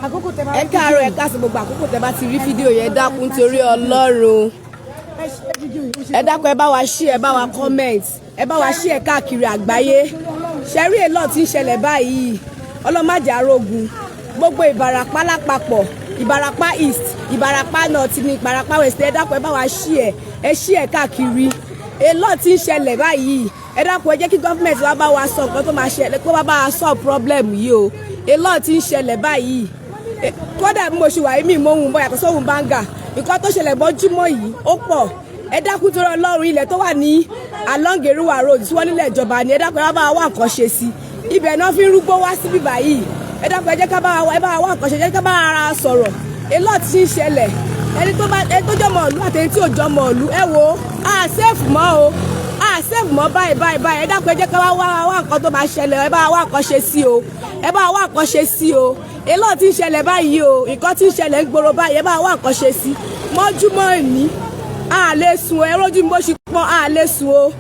Àkókò tẹ bá Ẹ káàárọ̀, ẹ káàsán, gbogbo àkókò tẹ bá ti rí fídíò yẹn, dákun torí Ọlọ́run. Ẹ ṣe fídíò yìí, ó ṣe Ẹ dákun, ẹ bá wa share, ẹ bá wa comment, ẹ bá wa share káàkiri àgbáyé. Ṣẹ́rí èlò tí ń ṣẹlẹ̀ báyìí, ọlọ́màjà arógun. Gbogbo Ìbàràpá lápapọ̀, Ìbàràpá East, Ìbàràpá North ní Ìbàràpá West, ẹ dákun, ẹ bá wa share, ẹ share káàkiri. Èlò tí ń ṣẹlẹ̀ báyìí, ẹ dákun, ẹ jẹ́ kí gọ́fìmẹ̀ntì wa bá wa sọ nǹkan tó máa ṣẹlẹ̀, kó bá wa solve problem yìí o. Èlò tí ń ṣẹlẹ̀ báyìí, kódà bí mo ṣe wà yìí, mi mọ ohun bọ́ yàtọ̀ sóhun báńgà. Nǹkan tó ṣẹlẹ̀ bọ́júmọ́ yìí ó pọ̀. Ẹ dákun torí Ọlọ́run, ilẹ̀ tó wà ní along Èrúwà Road tí wọ́n nílẹ̀ ìjọba ni, ẹ dákun, ẹ bá wa wá nǹkan ṣe sí. Ibẹ̀ náà fi ń rúgbó wá síbí báyìí. Ẹ dákun, ẹ jẹ́ ká bá wa, ẹ bá wa wá nǹkan ṣe, ẹ jẹ́ ká bá ara sọ̀rọ̀. Èlò tí ń ṣẹlẹ̀, ẹni tó bá, ẹni tó jọmọ ìlú àti ẹni tí ò jọmọ ìlú, ẹ wo, a safe mọ́ o, a safe mọ́ báyìí báyìí báyìí. Ẹ dákun, ẹ jẹ́ ká wá wá wá nǹkan tó máa ṣẹlẹ̀, ẹ bá wa wá nǹkan ṣe sí o, ẹ bá wa wá nǹkan ṣe sí o. Èlò tí ń ṣẹlẹ̀ báyìí o, nǹkan tí ń ṣẹlẹ̀ ń gbòòrò báyìí, ẹ bá wa wá nǹkan ṣe sí. Mọ́júmọ́ ìní a lè sùn. Ẹ rójú mi bó ṣe pọ́n, a lè sùn o,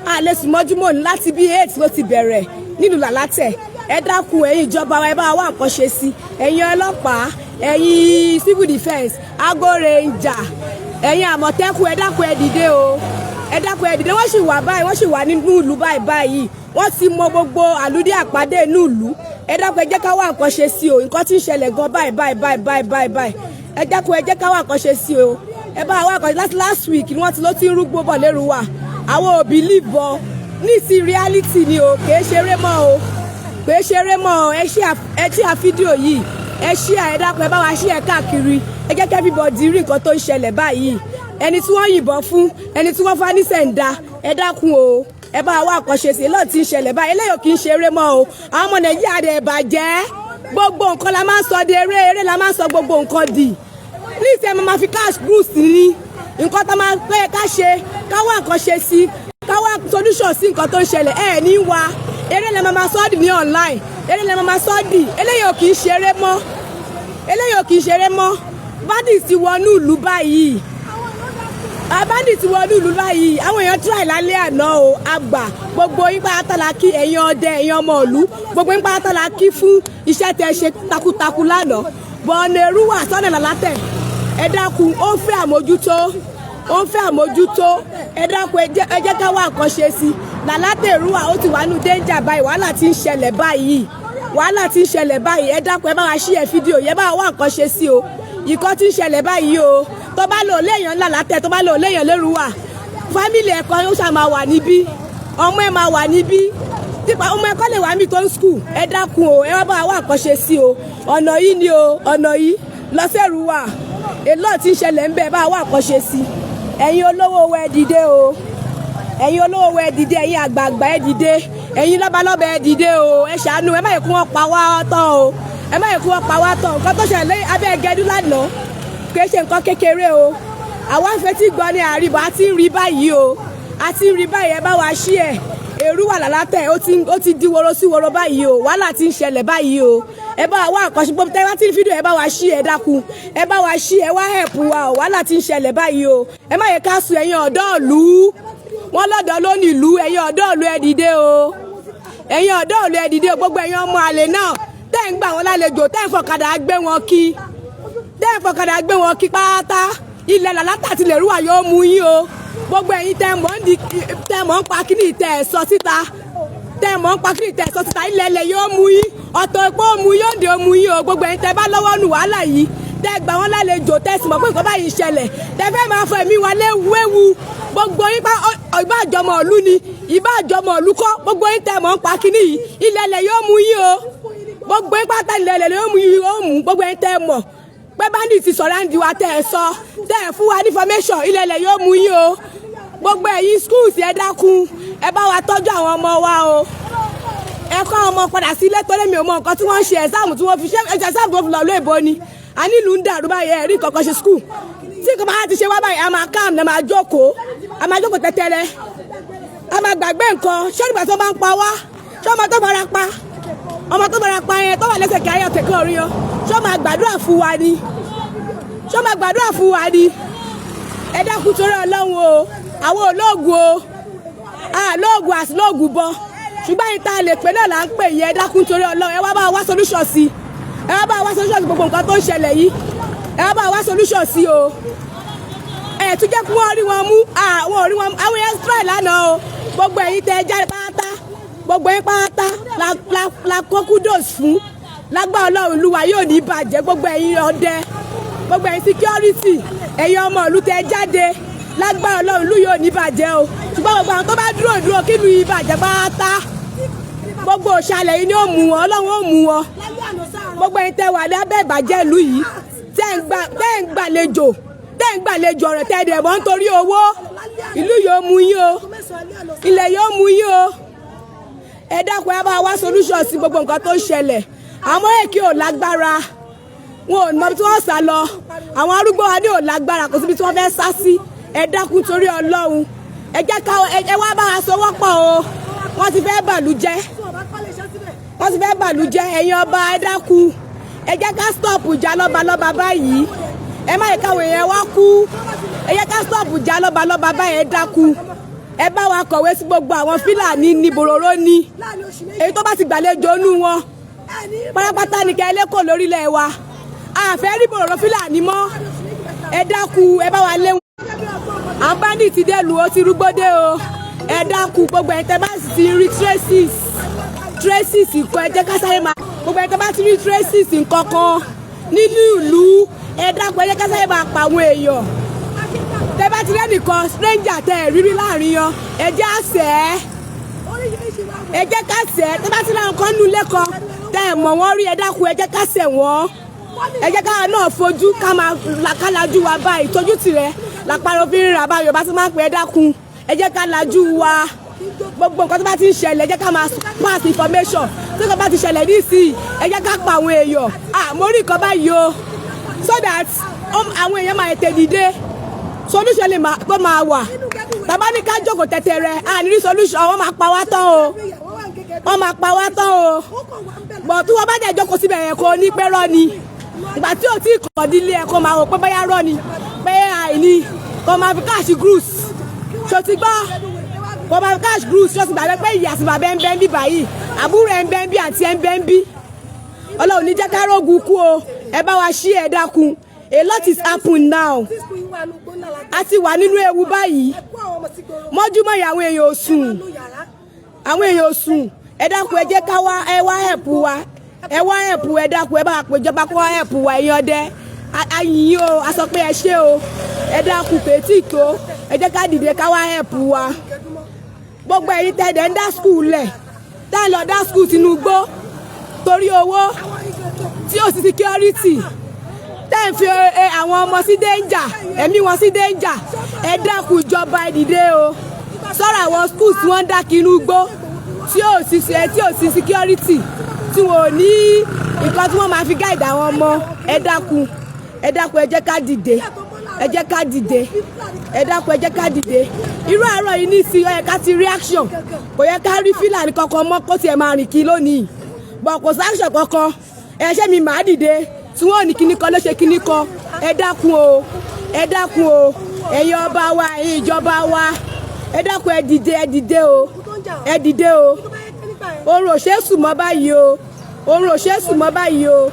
a lè sùn mọ́júmọ́ òní. Láti bí 8 ló ti bẹ̀rẹ̀ nílùú Làlátẹ̀. Ẹ dákun, ẹ̀yin ìjọba wa, ẹ bá wa wá nǹkan ṣe sí. Ẹ̀yin ọlọ́pàá, ẹ̀yin civil defence, ago ranger, ẹ̀yin Àmọ̀tẹ́kùn, ẹ dákun, ẹ dìde o, ẹ dákun, ẹ dìde. Wọ́n sì wà báyìí, wọ́n sì wà nínú ìlú báyìí báyìí. Wọ́n ti mọ gbogbo àlùdí àpàdé inú ìlú. Ẹ dákun, ẹ jẹ́ ká wá nǹkan ṣe sí o. Nǹkan tí ń ṣẹlẹ̀ gan báyìí báyìí báyìí báyìí báyìí báyìí. Ẹ dákun, ẹ jẹ́ ká wá nǹkan ṣe sí o. Ẹ bá wá nǹkan. Láti last week ni wọ́n ti ló ti ń rúgbó bọ̀ lérúwà. Àwọn òbí lìbọn ní ti reality ni o, kì í ṣeré mọ́ o, kì í ṣeré mọ́ o. Ẹ ṣí à fídíò yìí, ẹ ṣí à, ẹ dákun, ẹ bá wa ṣí ẹ káàkiri. Ẹ jẹ́ kí everybody rí nǹkan tó ń ṣẹlẹ̀ báyìí. Ẹni tí wọ́n yìnbọn fún, ẹni tí wọ́n fa ní sẹ̀ǹda, ẹ dákun o, ẹ bá wa nǹkan ṣe sí. Lọ́ọ̀ tí ń ṣẹlẹ̀ báyìí, eléyìí kì í ṣeré mọ́ o. Àwọn ọmọ Nàìjíríà dẹ̀ bàjẹ́. Gbogbo nǹkan la máa ń sọ di eré, eré la máa ń sọ gbogbo nǹkan di. Ní ìsẹ́ mo máa fi cash bruce ní nǹkan tó máa pẹ́ ká ṣe, ká wá nǹkan ṣe sí, ká wá solution sí nǹkan tó ń ṣẹlẹ̀. Ẹ̀ ní wa eré lẹ máa sọ́ dì ní online, eré lẹ máa sọ́ dì. Eléyìí ò kì í ṣeré mọ́, eléyìí ò kì í ṣeré mọ́. Bandit ti wọnú ìlú báyìí, bandit ti wọnú ìlú báyìí. Àwọn èèyàn try lálẹ́ àná o. Àgbà gbogbo yín pátá la kí, ẹ̀yin ọdẹ, ẹ̀yin ọmọ ìlú, gbogbo yín pátá la kí fún iṣẹ́ tẹ́ ṣe takuntakun lánàá. Bọ̀ọ̀nà Èrúwà sọ́nà Làlátẹ̀, ẹ dákun, ó ń fẹ́ àmójútó, ó ń fẹ́ àmójútó. Ẹ dákun, ẹ jẹ́ ká wá nǹkan ṣe sí. Làlátẹ̀ Èrúwà, ó ti wà nínú danger báyìí. Wàhálà ti ń ṣẹlẹ̀ báyìí, wàhálà ti ń ṣẹlẹ̀ báyìí. Ẹ dákun, ẹ bá wa share fídíò yẹ, bá wa wá nǹkan ṣe sí o. Ìkọ́ ti ń ṣẹlẹ̀ báyìí o. Tó bá lò léèyàn Làlátẹ̀, tó bá lò léèyàn lérúwà, family ẹ̀kọ́ ó ṣáà máa wà níbí, ọmọ ẹ̀ máa wà níbí, tipa ọmọ ẹ̀kọ́ lè wà níbi tó ń school. Ẹ dákun o, ẹ wá bá wa wá nǹkan ṣe sí o. Ọ̀nà yìí ni o, ọ̀nà yìí lọ́sẹ̀rúwà, èlò tí ń ṣẹlẹ̀ ń bẹ̀, bá wa wá nǹkan ṣe sí. Ẹ̀yin olówó wa, ẹ dìde o. Ẹ̀yin olówó wa, ẹ dìde. Ẹ̀yin àgbààgbà, ẹ dìde. Ẹ̀yin lọ́balọ́ba, ẹ dìde o. Ẹ ṣàánú, ẹ má yẹ kí wọ́n pa wá tán o, ẹ má yẹ kí wọ́n pa wá tán. Nǹkan tó ṣẹlẹ̀ abẹ́ gẹdú lánàá kì í ṣe nǹkan kékeré o. Àwa ń fetí gbọ́ ní àríbọ̀, a ti ń rí báyìí o, a ti ń rí báyìí. Ẹ bá wa ṣí ẹ̀. Èrúwà Làlátẹ̀, ó ti di woro sí woro báyìí o. Wàhálà ti ń ṣẹlẹ̀ báyìí o. Ẹ bá wa àkànṣe gbogbo tẹ́ bá ti ń fídíò, ẹ bá wa ṣí ẹ. Dákun, ẹ bá wa ṣí ẹ, wá help wa o. Wàhálà ti ń ṣẹlẹ̀ báyìí o. Ẹ má yẹ ká sùn. Ẹ̀yin ọ̀dọ́ ìlú, wọn lọ́dọ̀ ló ní ìlú. Ẹ̀yin ọ̀dọ́ ìlú, ẹ dìde o. Ẹ̀yin ọ̀dọ́ ìlú, ẹ dìde o. Gbogbo ẹ̀yin ọmọ àlè náà tẹ́ ń gbà wọn lálejò, tẹ́ ń fọ̀kadà gbé wọn kí, tẹ́ ń fọ̀kadà gbé wọn kí pátá, ilẹ̀ Làlátà tilẹ̀ rúwà yóò mú yín o. Gbogbo ẹ̀yin tẹ́ mọ̀ ń di, tẹ́ mọ̀ ń pa kíní, tẹ́ ẹ̀ sọ síta, tẹ́ mọ̀ ń pa kíní, tẹ́ ẹ̀ sọ síta, ilẹ̀ ilẹ̀ yóò mú yín. Ọ̀tọ̀ epo mú yóò dé mú yín o. Gbogbo ẹ̀yin tẹ́ bá lọ́wọ́ nù wàhálà yìí, tẹ́ gbà wọ́n lálejò, tẹ́ sì mọ̀ pé nǹkan báyìí ṣẹlẹ̀, tẹ́ fẹ́ máa fọ ẹ̀mí wa léwu, gbogbo yín pa, ìbá àjọmọ̀ ìlú ni, ìbá àjọmọ̀ ìlú kọ́, gbogbo yín tẹ́ mọ̀ ń pa kíní yìí, ilẹ̀ ilẹ̀ yóò mú yín o. Gbogbo yín pátá, ilẹ̀ ilẹ̀ yóò mú yín, yóò mú gbogbo yín tẹ́ mọ̀ pé bandit ti sọ̀rọ̀ àǹdí wa, tẹ́ ẹ sọ, tẹ́ ẹ fún wa ní information, ilẹ̀ ilẹ̀ yóò mú yín o. Gbogbo ẹ̀yin schools, ẹ dákun, ẹ bá wa tọ́jú àwọn ọmọ wa o. Ẹ kọ́ àwọn ọmọ padà sílé, torí mi ò mọ nǹkan tí wọ́n ń ṣe. Exam tí wọ́n fi ṣe, exam tí wọ́n fi lọ lóòbó ni. A nílùú ń dàrú báyìí, ẹ̀rí kankan ṣe school. Tí nǹkan bá ti ṣe wá báyìí, a máa calm, a máa jókòó, a máa jókòó tẹ́tẹ́rẹ́, a máa gbàgbé nǹkan. Ṣé nígbà tó bá ń pa wá, ṣé ọmọ tó fara pa, ọmọ tó fara pa yẹn tó wà lẹ́sẹ̀ kí ayọ̀ kẹ̀kẹ́ orí yan, ṣé ó máa gbàdúrà fún wa ni? Ṣé ó máa gbàdúrà fún wa ni? Ẹ dákun torí Ọlọ́run o. Àwọn olóògùn o, àlóògùn àti lóògùn bọ, ṣùgbọ́n yìí tá a lè pè náà là ń pè yẹn. Ẹ dákun torí Ọlọ́run, ẹ wá bá wa wá solution sí. Ẹ wá bá wa solution sí gbogbo nǹkan tó ń ṣẹlẹ̀ yìí. Ẹ wá bá wa solution sí o. Ẹ tún jẹ́ kí wọ́n rí wọn mú. Àwọn ò rí wọn mú. Àwọn yẹn try lánàá o. Gbogbo ẹ̀yin tẹ́ ẹ jáde pátá, gbogbo yín pátá la kó kudos fún. Lágbára Ọlọ́run, ìlú wa yóò ní bàjẹ́. Gbogbo ẹ̀yin ọdẹ, gbogbo ẹ̀yin security, ẹ̀yin ọmọ ìlú tẹ́ ẹ jáde, lágbára Ọlọ́run, ìlú yóò ní bàjẹ́ o. Ṣùgbọ́n gbogbo àwọn tó bá dúró dúró kí ìlú yìí bàjẹ́ pátá, gbogbo òṣàlẹ̀ yìí ni ó mú wọn, Ọlọ́run ó mú wọn. Gbogbo ẹ̀yin tẹ́ wà lábẹ́ ìbàjẹ́ ìlú yìí, tẹ́ ń gbàlejò ọ̀rẹ́, tẹ́ dẹ̀ mọ́ nítorí owó, ìlú yóò mú yín o, ilẹ̀ yóò mú yín o. Ẹ dákun, ẹ bá wá solution sí gbogbo nǹkan tó ń ṣẹlẹ̀. Àmọ́ èkì ò lágbára, wọn ò mọ ibi tí wọ́n sá lọ. Àwọn arúgbó wa ní ò lágbára, kò síbi tí wọ́n fẹ́ sá sí. Ẹ dákun, torí Ọlọ́run, ẹ jẹ́ ká ẹ wá bá wa sowọ́pọ̀ o. Wọ́n ti fẹ́ bàlú jẹ́, wọ́n ti fẹ́ bàlú jẹ́. Ẹ̀yin ọba, ẹ dákun, ẹ jẹ́ ká stop ìjà lọ́balọ́ba báyìí. Ẹ má yẹ káwọn èèyàn wá kú. Ẹ jẹ́ ká stop ìjà lọ́balọ́ba báyìí. Ẹ dákun, ẹ bá wa kọ̀wé sí gbogbo àwọn Fílàní ní bòròró ní èyí tó bá ti gbàlejò nú wọn pátápátá ní kẹ́ ẹ lẹ́kọ̀ọ́ lórílẹ̀ wa. Àfẹ́ rí bòròró Fílàní mọ́. Ẹ dákun, ẹ bá wa lé wọn. Àwọn bandit ti dé lu, ó ti rúgbódé o. Ẹ dákun, gbogbo ẹ̀ tẹ́ bá sì ti rí traces nǹkan, ẹ jẹ́ ká sáré máa, gbogbo ẹ̀ tẹ́ bá ti rí traces nǹkan kan nínú ìlú, ẹ dákun, ẹ jẹ́ ká sáré máa pa àwọn èèyàn. Tẹ́ bá ti rẹ́nìkan stranger tẹ́ ẹ̀ rírí láàrin yan, ẹ jẹ́ àṣẹ, ẹ jẹ́ ká ṣẹ́. Tẹ́ bá ti láwọn kan nínú ilé kan tẹ́ ẹ̀ mọ̀ wọ́n rí, ẹ dákun, ẹ jẹ́ ká ṣẹ̀ wọ́n. Ẹ jẹ́ ká náà fojú ká máa ká lajú wa báyìí. Tójú tirẹ̀ làpárò fi ń rà báyìí, Yorùbá ti máa ń pè é. Dákun, ẹ jẹ́ ká lajú wa. Gbogbo nǹkan tó bá ti ń ṣẹlẹ̀, ẹ jẹ́ ká máa pass information. Tí nǹkan bá ti ṣẹlẹ̀ nísìnyí, ẹ jẹ́ ká pa àwọn èèyàn, ah, mo rí nǹkan báyìí o, so that àwọn èèyàn máa tètè dìde, solution lè máa tó máa wà. Tàbá ní ká jókòó tẹ̀tẹ̀rẹ̀, à ní rí solution. Wọ́n máa pa wá tán o, wọ́n máa pa wá tán o. Bọ̀ tí wọ́n bá dẹ̀ jókòó síbẹ̀ yẹn, kò ní pẹ́ rọ́ ni. Ìgbà tí ò tí kọ̀ dílé ẹ̀, kó máa wò pé bóyá rọ́ ni, pé àìní kò máa fi catch cruise. Ṣó ti gbọ́? Kò máa fi catch cruise. Ṣó ti gbàgbé pé ìyá àti bàbá ẹ̀ ń bẹ́ ń bí báyìí, àbúrò ẹ̀ ń bẹ́ ń bí, àti ẹ̀ ń bẹ́ ń bí? Ọlọ́run ní jẹ́ ká rógun kú o. Ẹ bá wa ṣí, ẹ dákun. A lot is happen now. A ti wà nínú ewu báyìí. Mọ́júmọ́ yìí, àwọn èèyàn ò sùn, àwọn èèyàn ò sùn. Ẹ dákun, ẹ jẹ́ ká wá, ẹ wá help wa, ẹ wá help. Ẹ dákun, ẹ bá wa péjọba kó wá help wa. Ẹ̀yin ọdẹ, ayìn o, a sọ pé ẹ ṣé o. Ẹ dákun, kèétí tó, ẹ jẹ́ ká dìde ká wá help wa. Gbogbo ẹ̀yin tẹ́ ń dá school lẹ̀, tẹ́ ń lọ dá school sínú igbó torí owó tí ò sí security, tẹ́ ń fi àwọn ọmọ sí danger, ẹ̀mí wọn sí danger, ẹ dákun, ìjọba, ẹ dìde o. Sọ̀rọ̀ àwọn schools tí wọ́n ń dá kínú igbó tí ò sí security, tí wọn ò ní nǹkan tí wọ́n máa fi guide àwọn ọmọ, ẹ dákun, ẹ dákun, ẹ jẹ́ ká dìde, ẹ jẹ́ ká dìde. Ẹ dákun, ẹ jẹ́ ká dìde. Irú àárọ̀ yìí nísìnyí, ó yẹ ká ti reaction. Kò yẹ ká rí Fílàní kankan mọ́ kó tiẹ̀ máa rìn kí lónìí bọ̀. Kò sí action kankan. Ẹ ṣé mi màá dìde tí wọ́n ò ní kíní kan ló ṣe kíní kan. Ẹ dákun o, ẹ dákun o. Ẹ̀yin ọba wa, ẹ̀yin ìjọba wa, ẹ dákun, ẹ dìde, ẹ dìde o, ẹ dìde o. Oorun ò ṣeé sùn mọ́ báyìí o, oorun ò ṣeé sùn mọ́ báyìí o.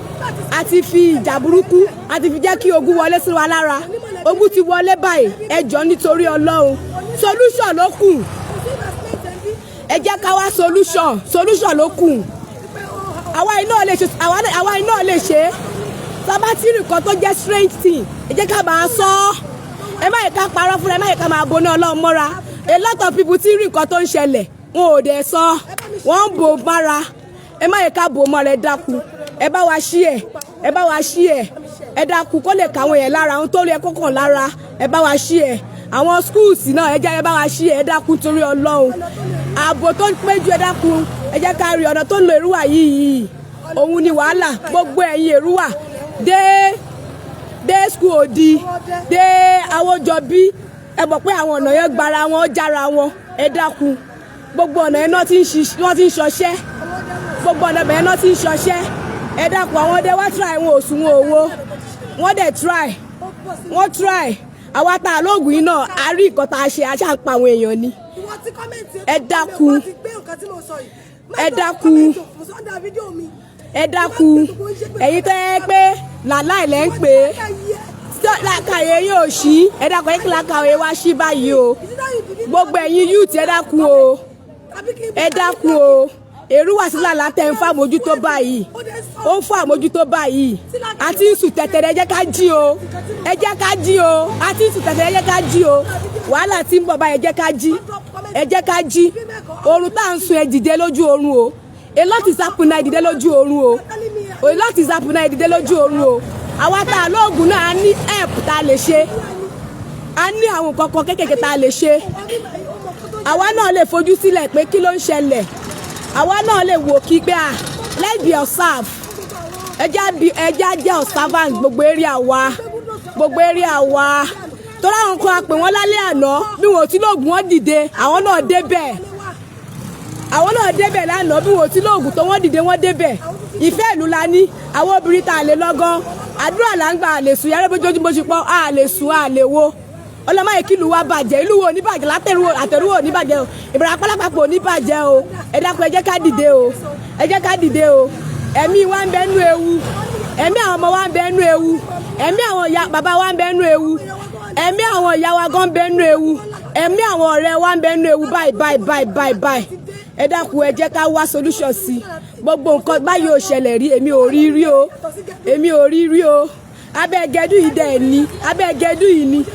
A ti fi ìjà burúkú, a ti fi jẹ́ kí ogun wọlé sí wa lára. Ogun ti wọlé báyìí. Ẹ jọ̀ọ́, nítorí Ọlọ́run, solution ló kù. Ẹ jẹ́ ká wá solution, solution ló kù. Àwa iná lè ṣe, àwa iná lè ṣe. Sábàtìrì kan tó jẹ́ strange thing, ẹ jẹ́ ká máa sọ ọ́. Ẹ má yẹ ká parọ́ fúnra, ẹ má yẹ ká máa boná Ọlọ́run mọ́ra. A lot of people ti rí nǹkan tó ń ṣẹlẹ̀, wọn ò dẹ̀ sọ, wọ́n ń bò mára. Ẹ má yẹ ká bò mọ́ra. Ẹ dákun, ẹ bá wa ṣí ẹ, ẹ bá wa ṣí ẹ. Ẹ dákun, kó lè káwọn yẹn lára, ohun tó lè kókàn lára. Ẹ bá wa ṣí ẹ. Àwọn schools náà, ẹ jẹ́ ẹ bá wa ṣí ẹ. Ẹ dákun, torí Ọlọ́run, ààbò tó péjú, ẹ dákun, ẹ jẹ́ ká rí ọ̀nà tó ń lo Èrúwà yìí. Òun ni wàhálà. Gbogbo ẹ̀yìn Èrúwà dé school òdi dé Awójọbí, ẹ mọ̀ pé àwọn ọ̀nà yẹn gbara wọn, jára wọn. Ẹ dákun, gbogbo ọ̀nà yẹn náà ti ń wọ́n ti ń ṣọṣẹ́. Gbogbo ọ̀nà bẹ̀yẹn náà ti ń ṣọṣẹ́. Ẹ dákun, àwọn ọdẹ wá try, wọn ò sùn, wọn ò wo, wọ́n dẹ̀ try, wọ́n try. Àwa tá a lóògùn yìí náà, a rí nǹkan tá a ṣe, a ṣáà ń pa àwọn èèyàn ni. Ẹ dákun, ẹ dákun. Ẹ dákun, ẹ̀yin tó yẹ pé làláì lẹ́ ń pè é, làkàyè yóò ṣí. Ẹ dákun, ẹ kí làkàyè wá ṣí báyìí o. Gbogbo ẹ̀yin youth, ẹ dákun o, ẹ dákun o. Èrúwà sí Làlátẹ̀ ń fà mójútó báyìí, ó ń fún àmójútó báyìí. Àti ń sùn tẹ̀tẹ̀rẹ̀, ẹ jẹ́ ká jí o, ẹ jẹ́ ká jí o. Àti ń sùn tẹ̀tẹ̀rẹ̀, ẹ jẹ́ ká jí o. Wàhálà tí ń bọ̀ báyìí, ẹ jẹ́ ká jí, ẹ jẹ́ ká jí. Oorun tá à ń sùn, ẹ dìde lójú oorun o. A lot is happening now, ẹ dìde lójú oorun o. A lot is happening now, ẹ dìde lójú oorun o. Àwa tá a lóògùn náà, a ní help tá a lè ṣe, a ní àwọn nǹkan kan kéékèèké tá a lè ṣe. Àwa náà lè fojú sílẹ̀ pé kí ló ń ṣẹlẹ̀. Àwa náà lè wò kí pé, ah, let's be observe. Ẹ jẹ́ á jẹ́ observant gbogbo area wa, gbogbo area wa. Torí àwọn kan, a pè wọ́n lálẹ́ àná, bí wọn ò tí lóògùn, wọn dìde, àwọn náà débẹ̀. Àwọn náà débẹ̀ lánàá, bí wọn ò tí lóògùn tó, wọ́n dìde, wọ́n débẹ̀. Ìfẹ́ ìlú la ní. Àwọn obìnrin tá a lè lọ́gán, àdúrà là ń gbà. A lè sùn yàrá bójoojúmọ́ ṣe pọ́, a lè sùn, a lè wo. Ọlọ́mọ yìí, kí ìlú wa bàjẹ́? Ìlú wo ní bàjẹ́? Látẹ̀rù àtẹ̀rù ò ní bàjẹ́ o. Ìbàràpá lápapọ̀ ò ní bàjẹ́ o. Ẹ dákun, ẹ jẹ́ ká dìde o, ẹ jẹ́ ká dìde o. Ẹ̀mí wa ń bẹ nú ewu, ẹ̀mí àwọn ọmọ wa ń bẹ nú ewu, ẹ̀mí àwọn ìyá bàbá wa ń bẹ nú ewu, ẹ̀mí àwọn ìyá wa gan ń bẹ nú ewu, ẹ̀mí àwọn ọ̀rẹ́ wa ń bẹ nú ewu báyìí báyìí báyìí báyìí báyìí. Ẹ dákun, ẹ jẹ́ ká wá solution sí gbogbo nǹkan báyìí. Ò ṣẹlẹ̀ rí, èmi ò rí rí o, èmi ò rí rí o. Abẹ́ gẹdú yìí dẹ̀ ni, abẹ́ gẹdú yìí ni.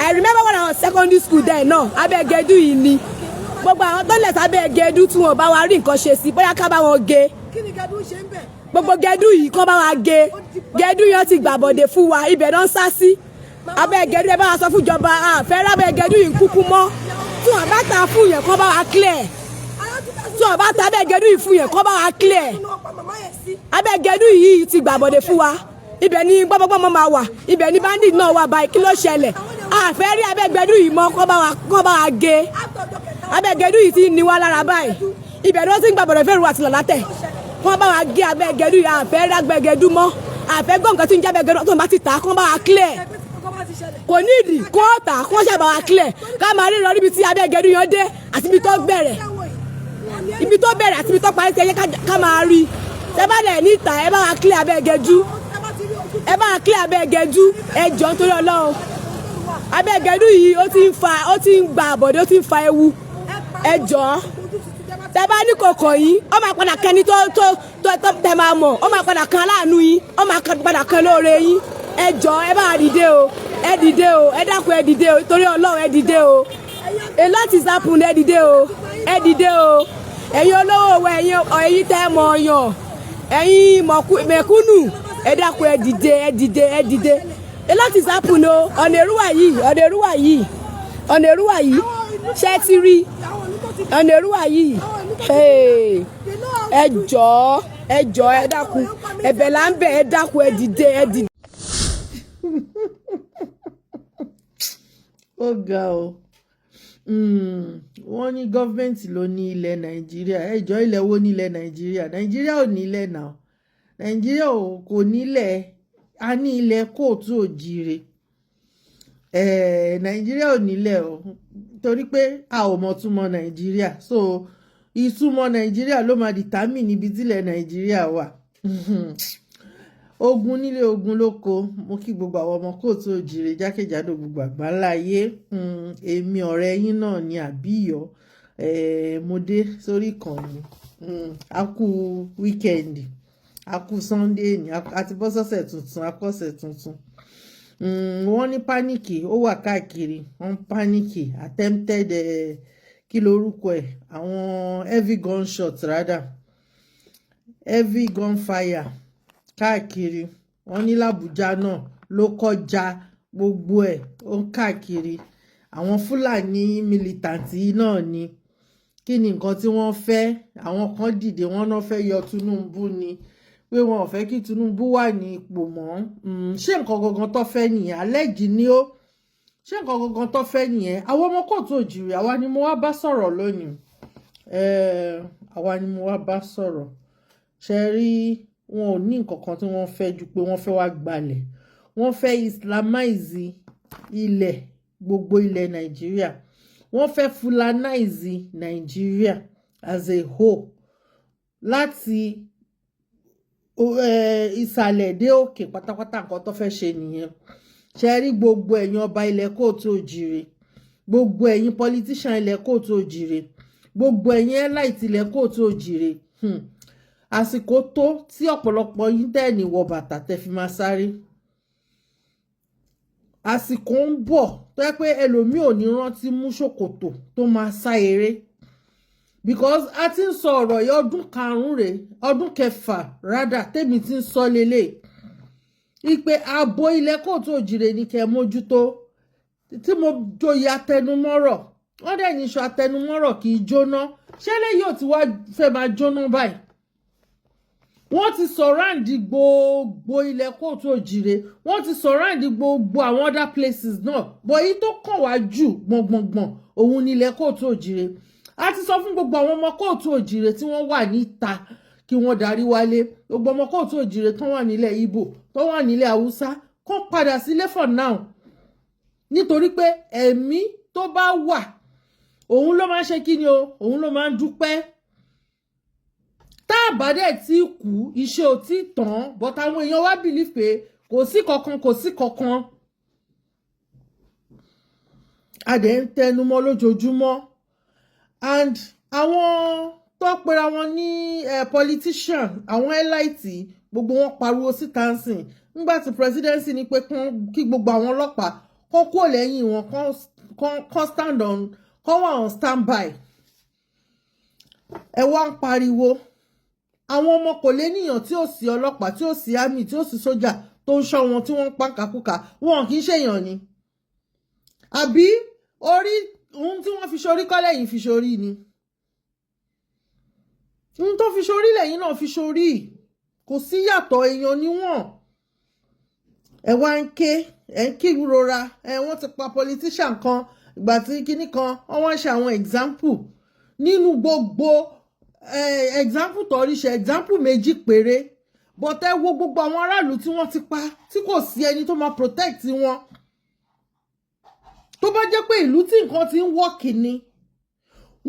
I remember when I was secondary school then náà, abẹ́ gẹdú yìí ni. Gbogbo àwọn tó lẹ̀ sábẹ́ gẹdú, tí wọn bá wa rí nǹkan ṣe sí, bóyá ká bá wọn gé. Kí ni gẹdú ṣe ń bẹ̀? Gbogbo gẹdú yìí, kán bá wa gé. Gẹdú yẹn ti gbàbọ̀dè fún wa, ibẹ̀ náà ń sá sí, abẹ́ gẹdú. Ẹ bá wa sọ fún ìjọba, àfẹ́ rábẹ́ gẹdú yìí kúkú mọ́. Tí wọn bá ta fún yẹn, kán bá wa clear. Tí wọn bá ta abẹ́ gẹdú yìí fún yẹn, kán bá wa clear. Abẹ́ gẹdú yìí ti gbàbọ̀dè fún wa, ibẹ̀ ni gbọ́mọgbọ́mọ máa wà, ibẹ̀ ni bandit náà wà báyìí. Kí ló ṣẹlẹ̀? Àfẹ́ rí abẹ́ gẹdú yìí mọ́. Kán bá wa gé. Abẹ́ gẹdú yìí ti ní wa lára báyìí, ibẹ̀ ni wọ́n ti ń gbàbọ̀dè fẹ́rù àti làlátẹ̀. Kán bá wa gé abẹ́ gẹdú yìí. Àfẹ́ rí abẹ́ gẹdú mọ́, àfẹ́ gbọ́ nǹkan tí ń jẹ́ abẹ́ gẹdú. Tó ń bá ti tà, kán bá wa clear. Kò ní ìdí kó tà, kó ṣàbà wa clear, ká máa rí lọ níbi tí abẹ́ gẹdú yẹn dé àti ibi tó bẹ̀rẹ̀, ibi tó bẹ̀rẹ̀ àti ibi tó parí sí. Ẹ jẹ́ ká máa rí. Tẹ́ bá dẹ̀ níta, ẹ bá wa clear abẹ́ gẹdú, ẹ bá wa clear abẹ́ gẹdú. Ẹ jọ̀ọ́, nítorí Ọlọ́run, abẹ́ gẹdú yìí, ó ti ń fa, ó ti ń gba àbọ̀dé, ó ti ń fa ewu. Ẹ jọ̀ọ́, tẹ́ bá ní kòkò yìí, ó máa padà kẹni tó tẹ́ máa mọ̀, ó máa padà kan aláàánú yín, ó máa padà kan lóore yín. Ẹ jọ̀ọ́, ẹ bá wa dìde o, ẹ dìde o. Ẹ dákun, ẹ dìde o. Torí Ọlọ́run, ẹ dìde o. A lot is happen. Ẹ dìde o, ẹ dìde o. Ẹ̀yin olówó wa, ẹ̀yin tẹ́ mọ̀ ọ̀yàn, ẹ̀yin mẹ̀kúnnù, ẹ dákun, ẹ dìde, ẹ dìde, ẹ dìde. A lot is happen o. Ọ̀nà Èrúwà yìí, ọ̀nà Èrúwà yìí, ọ̀nà Èrúwà yìí, ṣé ti rí ọ̀nà Èrúwà yìí? Ẹ jọ̀ọ́, ẹ jọ̀ọ́, ẹ dákun, ẹ̀bẹ̀ là ń bẹ̀. Ẹ dákun, ẹ dìde, ẹ dìde. Ó ga o. Wọ́n ní government ló ní ilẹ̀ Nàìjíríà. Ẹjọ́, ilẹ̀ wo ní ilẹ̀ Nàìjíríà? Nàìjíríà ò nílẹ̀ náà. Nàìjíríà kò nílẹ̀. A ní ilẹ̀ kóòtù òjìire. Nàìjíríà ò nílẹ̀ o, torí pé a ò mọ̀ túmọ̀ Nàìjíríà. So ìtumọ̀ Nàìjíríà ló máa determine ibi tílẹ̀ Nàìjíríà wà. Ogun nílé, ogun lóko. Mo kí gbogbo àwọn ọmọ kóòtù òjìrè jákèjádò gbogbo àgbáńlá ayé. Èmi ọ̀rẹ́ yín náà ni Àbíyọ̀. Mo dé sórí ìkànnì. A kú weekend, a kú Sunday ní, a ti bọ́ sọ́sẹ̀ tuntun, a kú ọ̀sẹ̀ tuntun. Wọ́n ní panic ó wà káàkiri. Wọ́n panic, attempted, kí lorúkọ ẹ̀, àwọn heavy gunshot, rather heavy gunfire káàkiri. Wọ́n ní làbújá náà ló kọjá, gbogbo ẹ̀ ó ń káàkiri. Àwọn Fúlàní militant náà ni. Kí ni nǹkan tí wọ́n fẹ́? Àwọn kan dìde, wọ́n náà fẹ́ yọ Tinubu ni, pé wọn ò fẹ́ kí Tinubu wà ní ipò mọ́. Ṣé nǹkan gangan tó fẹ́ nìyẹn? Alẹ́jì ni ó. Ṣé nǹkan gangan tó fẹ́ nìyẹn? Àwọn ọmọ kóòtù òjìrì, àwa ni mo wá bá sọ̀rọ̀ lónìí. Àwa ni mo wá bá sọ̀rọ̀. Ṣe rí, wọn ò ní nǹkan kan tí wọ́n fẹ́ ju pé wọ́n fẹ́ wá gbalẹ̀, wọ́n fẹ́ islamize ilẹ̀, gbogbo ilẹ̀ Nàìjíríà. Wọ́n fẹ́ fulanize Nàìjíríà as a whole láti Ìsàlẹ̀ dé òkè pátápátá, nǹkan tó fẹ́ ṣe nìyẹn. Ṣe rí gbogbo ẹ̀yin ọba ilẹ̀ káàárọ̀ oòjíire, gbogbo ẹ̀yin politician ilẹ̀ káàárọ̀ oòjíire, gbogbo ẹ̀yin elite ilẹ̀ káàárọ̀ oòjíire, àsìkò tó tí ọ̀pọ̀lọpọ̀ yín tẹ̀ ní wọ bàtà tẹ́ fi máa sáré. Àsìkò ń bọ̀ tó yẹ pé ẹlòmíì ò ní rántí mú ṣòkòtò tó máa sá eré, because a ti ń sọ ọ̀rọ̀ yìí ọdún 5 rèé, ọdún 6 rádà tèmi ti ń sọ lélẹ̀ ìpè ààbò ilẹ̀ káàárọ̀ oòjíire ní kẹ́ ẹ mójútó. Tí mo joyè atẹnumọ́rọ̀, wọ́n dẹ̀ ní iṣu atẹnumọ́rọ̀ kì í jóná. Ṣé lẹ́yìn ò ti wá fẹ́ máa jóná báyìí? Wọ́n ti surround gbogbo ilẹ̀ káàárọ̀ oòjíire, wọ́n ti surround gbogbo àwọn other places náà, but èyí tó kàn wá jù gbọ̀ngbọ̀ngbọ̀n òun ní ilẹ̀ káàárọ̀ oòjíire. A ti sọ fún gbogbo àwọn ọmọ káàárọ̀ oòjíire tí wọ́n wà níta kí wọ́n darí wálé. Gbogbo ọmọ káàárọ̀ oòjíire tó wà nílẹ̀ Ìgbò, tó wà nílẹ̀ Haúsá, kó padà sílé for now, nítorí pé ẹ̀mí tó bá wà, òun ló máa ń ṣe kí ni o, òun ló máa ń dúpẹ́. Tá a bá dẹ̀ tí kú, iṣẹ́ ò tí tán, but àwọn èèyàn wá believe pé kò sí kankan, kò sí kankan. A dẹ̀ ń tẹnumọ́ lójoojúmọ́. And àwọn tó pera wọn ní politician, àwọn elite, gbogbo wọn pariwo síta ń sìn nígbà tí presidency ní pé kí gbogbo àwọn ọlọ́pàá kó kúrò lẹ́yìn wọn, kó stand on, kó wà on standby. Ẹ wá ń pariwo àwọn ọmọ kò léníyàn tí ò sí ọlọ́pàá, tí ò sí army, tí ò sí sójà tó ń ṣọ́ wọn, tí wọ́n ń pa kàkúkà. Wọn kì í ṣèyàn ni? Àbí orí ohun tí wọ́n fi ṣorí kọ́ lẹ́yìn fi ṣorí ni? Ohun tó fi ṣorí lẹ́yìn náà fi ṣorí, kò sí yàtọ̀, èèyàn níwọ̀n. Ẹ wá ń ké, ẹ ń kí rora ẹ, wọ́n ti pa politician kan, ìgbà tí kinní kan, wọ́n wá ń ṣe àwọn example. Nínú gbogbo example tó rí ṣe, example méjì péré, but ẹ wo gbogbo àwọn aráàlú tí wọ́n ti pa, tí kò sí ẹni tó máa protect wọn. Tó bá jẹ́ pé ìlú tí nǹkan ti ń work ni,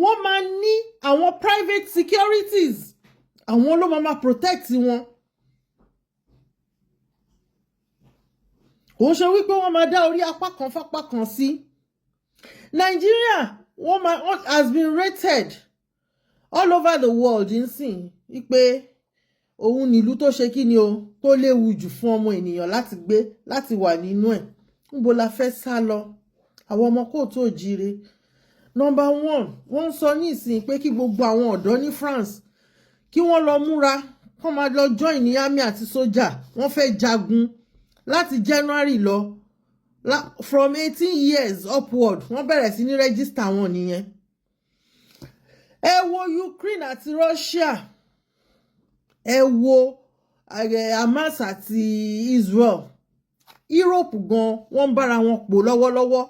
wọ́n máa ní àwọn private securities, àwọn ló máa protect wọn. Kò ń ṣe wípé wọ́n máa dá orí apá kan fápá kan sí. Nàìjíríà, wọ́n máa has been rated all over the world nsìn wípé òun nílùú tó ṣe kí ni o, tó léwu jù fún ọmọ ènìyàn láti gbé, láti wà nínú ẹ̀. Níbo la fẹ́ sá lọ, àwọn ọmọ káàárọ̀ oòjíire? Number one, wọ́n ń sọ ní ìsìn pé kí gbogbo àwọn ọ̀dọ́ ní France kí wọ́n lọ múra, kó máa lọ join ní army àti sójà. Wọ́n fẹ́ jagun láti January lọ, from 18 years upward. Wọ́n bẹ̀rẹ̀ sí ní register wọn nìyẹn. Ẹ wo Ukraine àti Russia, ẹ wo Hamas àti Israel. Europe gan, wọ́n ń bára wọn pò lọ́wọ́lọ́wọ́.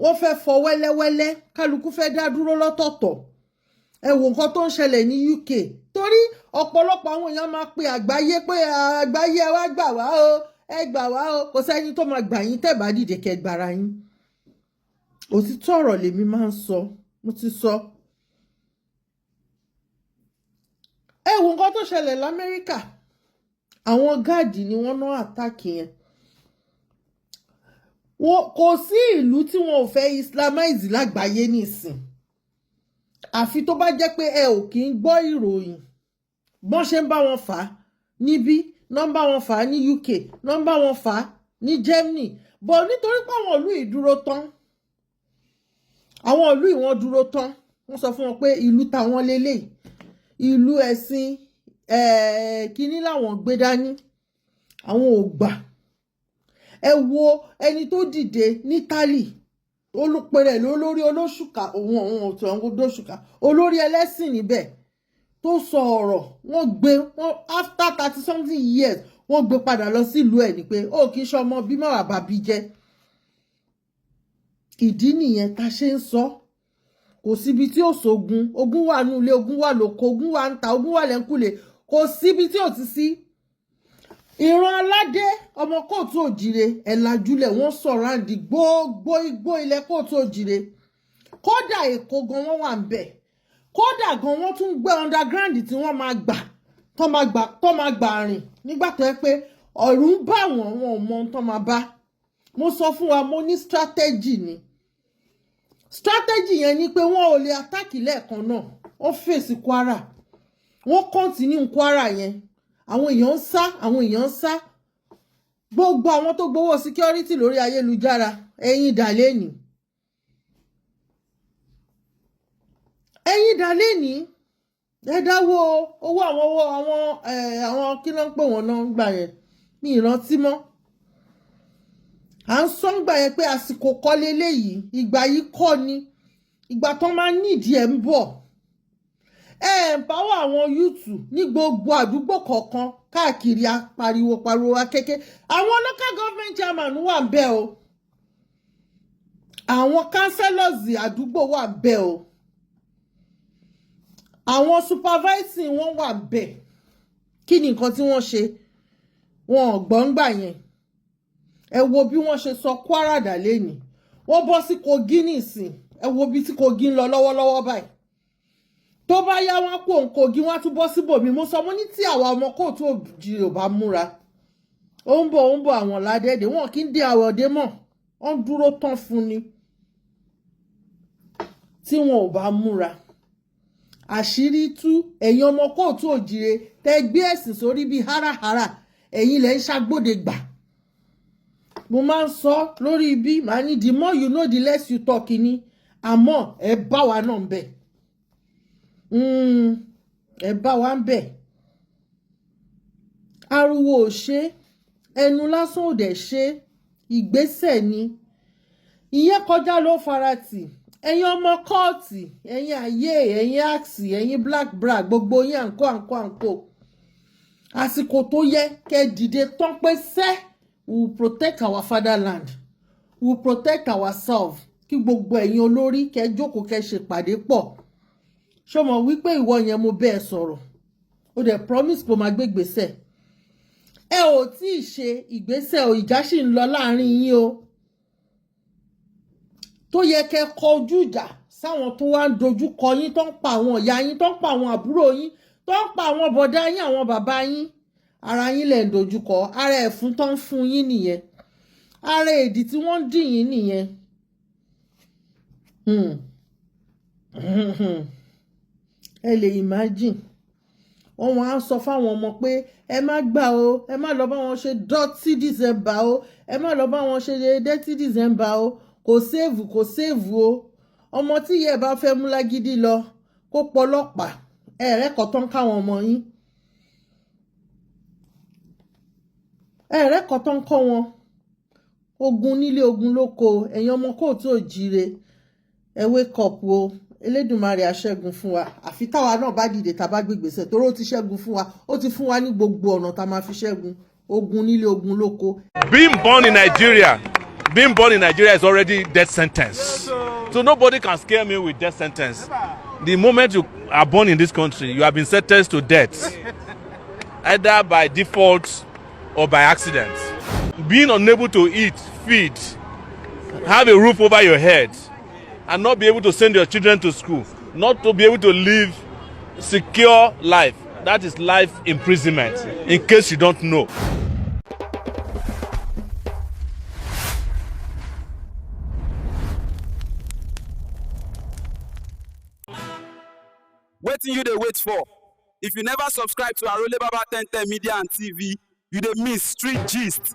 Wọ́n fẹ́ fọ wẹ́lẹ́wẹ́lẹ́, kálukú fẹ́ dá dúró lọ́tọ̀ọ̀tọ̀. Ẹ wo nǹkan tó ń ṣẹlẹ̀ ní UK, torí ọ̀pọ̀lọpọ̀ àwọn èèyàn máa pe àgbáyé pé, "Àgbáyé, ẹ wá gbà wá o, ẹ gbà wá o." Kò sẹ́ni tó máa gbà yín tẹ́ bá dìde kẹ́ gbára yín. Òtítọ́ ọ̀rọ̀ lèmi máa ń sọ, mo ti sọ. Ẹ wo nǹkan tó ṣẹlẹ̀ l'Amẹ́ríkà. Àwọn guard ni wọ́n ná attack yẹn. Kò sí ìlú tí wọn ò fẹ́ islamize lágbàáyé nísìn, àfi tó bá jẹ́ pé ẹ ò kí ń gbọ́ ìròyìn. Bọ́n ṣe ń bá wọn fà á níbí náà ń bá wọn fà á ní UK, náà ń bá wọn fà á ní Germany, but nítorí pé àwọn ìlú yìí dúró tán, àwọn ìlú yìí wọ́n dúró tán. Wọ́n sọ fún wọn pé ìlú táwọn lélẹ̀, ìlú ẹ̀sìn kínní làwọn gbé dání, àwọn ò gbà. Ẹ wo ẹni tó dìde ní Italy, olùpẹ̀rẹ̀ lólórí olóṣùkà, òun òun ọ̀tún àwọn olóṣùkà, olórí ẹlẹ́sìn níbẹ̀, tó sọ ọ̀rọ̀, wọ́n gbé wọ́n after 30 something years, wọ́n gbé padà lọ sílùú ẹ̀ ní pé ó kì í ṣe ọmọ bí má bàbá bí jẹ́. Ìdí nìyẹn tá a ṣe ń sọ, kò síbi tí ò sógun. Ogun wà nílé, ogun wà lóko, ogun wà ń ta, ogun wà lẹ́ńkùlé, kò síbi tí ò ti sí. Ìran aládé, ọmọ káàárọ̀ oòjíire, ẹ̀ lajúlẹ̀. Wọ́n sọ̀rọ̀ àǹdí gbogbo igbó ilẹ̀ káàárọ̀ oòjíire. Kódà Èkó gan, wọ́n wà ń bẹ̀. Kódà gan, wọ́n tún gbé underground tí wọ́n máa gbà. Tó máa gbà rìn nígbà tó yẹ pé ọ̀rù ń bà wọ́n, wọn ò mọ ohun tó máa bá. Mo sọ fún wa, mo ní strategy ni. Strategy yẹn ni pé wọ́n ò lè attack lẹ́ẹ̀kan náà. Wọ́n fèsì Kwara, wọ́n continue Kwara yẹn. Àwọn èèyàn ń sá, àwọn èèyàn ń sá. Gbogbo àwọn tó gbowó security lórí ayélujára, ẹ̀yin dà lẹ́nìí? Ẹ̀yin dà lẹ́nìí? Ẹ dáwọ́ owó àwọn owó àwọn kí ló ń pè wọ́n náà ń gbà yẹn ní ìrántí mọ́. À ń sọ ń gbà yẹn pé àsìkò kọ́ leléyìí, ìgbà yìí kọ́ ni ìgbà tó máa nídìí ẹ̀ ń bọ̀. Ẹ empower àwọn youth ní gbogbo àdúgbò kọ̀ọ̀kan káàkiri. Apariwo pariwo akéké. Àwọn local government chairman wà ń bẹ̀ o, àwọn councillors àdúgbò wà ń bẹ̀ o, àwọn supervising wọn wà ń bẹ̀. Kí ni nǹkan tí wọ́n ṣe? Wọn ò gbọ́n gbà yẹn. Ẹ wo bí wọ́n ṣe sọ Kwara dà lẹ́nìí. Wọ́n bọ́ sí Kogi nísìn. Ẹ wo bí tí Kogi ń lọ lọ́wọ́lọ́wọ́ báyìí. Tó bá yá, wọn kó òun Kogi, wọn á tún bọ́ síbòmí. Mo sọ, mo ní tí àwa ọmọ kóòtù òjìrì ò bá múra, ó ń bọ̀, ó ń bọ̀. Àwọn ládẹ́dẹ́ wọn kì í dé àwọ̀ ọ̀dẹ́ mọ̀, wọ́n dúró tán fún ni. Tí wọn ò bá múra, àṣírí tú. Ẹ̀yin ọmọ kóòtù òjìrè tẹ́ gbé ẹ̀sìn sórí bíi hárahára, ẹ̀yin lẹ́ ń ṣàgbọ́dẹ gbà. Mo máa ń sọ lórí ibi, màá ní the more you know, the less you talk ni. Àmọ́ ẹ bá wa náà ń bẹ̀, ẹ bá wa ń bẹ̀. Ariwo ò ṣe, ẹnu lásán ò dẹ̀ ṣe, ìgbésẹ̀ ni. Ìyẹn kọjá ló faratì. Ẹ̀yin ọmọ kóòtù, ẹ̀yin ayé, ẹ̀yin àksì, ẹ̀yin black bra, gbogbo yín, àǹkó àǹkó àǹkó, àsìkò tó yẹ kẹ́ dìde tán pé sẹ́, we will protect our fatherland, we will protect ourselves. Kí gbogbo ẹ̀yin olórí kẹ́ jókòó, kẹ́ ṣèpàdé pọ̀. Ṣó mọ̀ wípé ìwọ yẹn, mo bẹ́ẹ̀ sọ̀rọ̀, ó dẹ̀ promise kó máa gbé ìgbésẹ̀. Ẹ ò tí ì ṣe ìgbésẹ̀ o. Ìjà sì ń lọ láàrin yín o, tó yẹ kẹ́ kọjú ìjà sáwọn tó wá ń dojú kọ yín, tó ń pa àwọn ìyá yín, tó ń pa àwọn àbúrò yín, tó ń pa àwọn bọ̀dá yín, àwọn bàbá yín. Ara yín lẹ̀ ń dojú kọ. Ara ẹ̀fún tó ń fún yín nìyẹn, ara èdì tí wọ́n ń dì yín nìyẹn. Ẹ lè imagine, wọ́n wọ́n á sọ fáwọn ọmọ pé ẹ má gbà o, ẹ má lọ bá wọn ṣe dirty December o, ẹ má lọ bá wọn ṣe dirty December o, kò safe, kò safe o. Ọmọ tí ìyá ẹ bá fẹ́ mú lágídí lọ, kó pọlọ́pàá. Ẹ̀rẹ́kọ̀ tó ń káwọn ọmọ yín, ẹ̀rẹ́kọ̀ tó ń kọ́ wọn. Ogun nílé, ogun lóko. Ẹ̀yin ọmọ kóòtù òjíire, ẹ wake up o. Elédùnmarè aṣẹ́gun fún wa, àfi táwa náà bá dìde, tá a bá gbégbèsè, torí ó ti ṣẹ́gun fún wa, ó ti fún wa ní gbogbo ọ̀nà tá a máa fi ṣẹ́gun ogun nílé, ogun lóko. Being born in Nigeria is already death sentence. So nobody can scare me with death sentence. The moment you are born in this country, you have been sentenced to death, either by default or by accident. Being unable to eat, feed, have a roof over your head, and not be able to send your children to school, not to be able to live secure life, that is life imprisonment, in case you don't know. Wetin you dey wait for? If you never subscribe to Arole Baba 1010 Media and TV, you dey miss street gist.